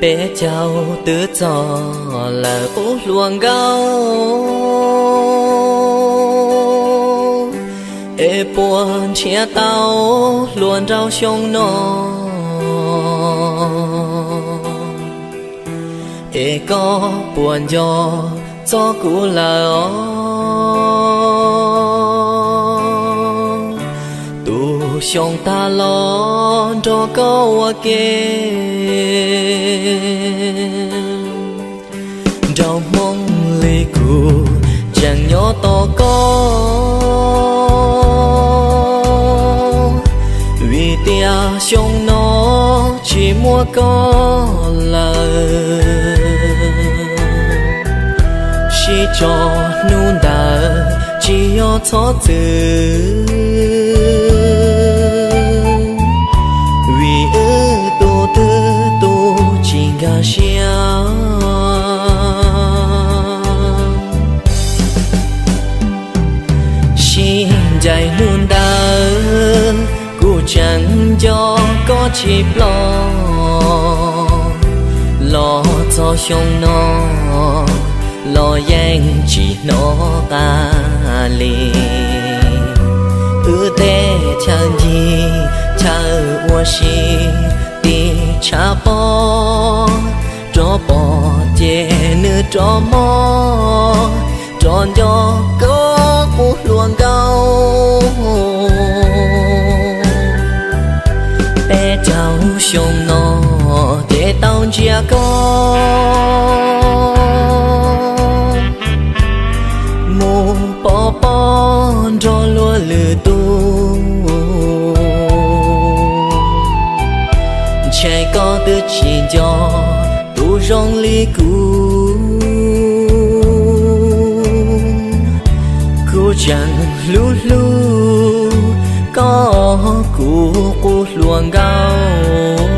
Peb caug twb txog lawm qub hluas nkauj, es puas nrhiav tau hluas nraug xyoo no? Es koj puas nco txog kuv lawm os? Tus xyoo tag los nrog koj ua ke, nraug Hmoob li kuv tseem nyob tos koj, vim tias xyoo no tsis muaj koj lawm. Sib tso hnub ntawd tsis yog txhob txwm, vim wb tus twg tus tsis nkag siab. Sib ncaim hnub ntawd kuv tseem nco koj tsis ploj, los txog xyoo no los yeej tsis hnov qab li. Wb tej chaw ncig chaw ua si ti tshav pob, rov pom ces nws rov mob, rov nco koj qub hluas nkauj. Peb caug xyoo no ces tau ntsia koj mus pov pob nrog luag lwm tus, ntshe koj twb tsis nco tus zoo li kuv. Kuv tseem hlub hlub koj kuv qub hluas nkauj.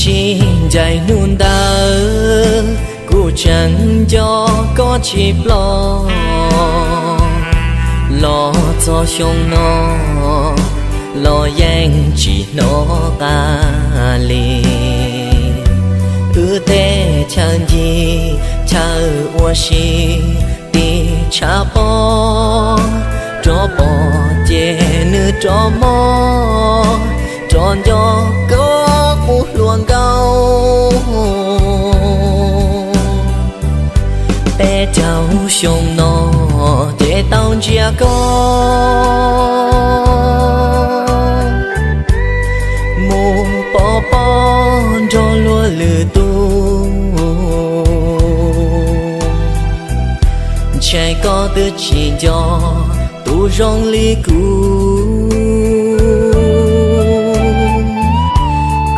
Sib ncaim hnub ntawd kuv tseem nco koj tsis ploj, los txog xyoo no los yeej tsis hnov qab li. Wb tej chaw ncig chaw ua si ti tshav pob, rov pom ces nws rov mob, rov nco koj qub hluas nkauj. Peb caug xyoo no ces tau ntsia koj mus pov pob nrog luag lwm tus, ntshe koj twb tsis nco tus zoo li kuv.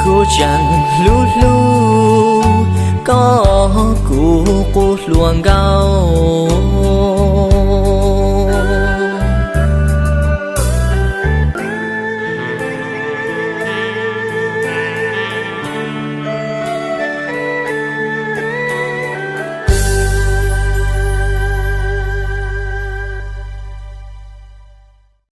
Kuv tseem hlub hlub koj kuv qub hluas nkauj.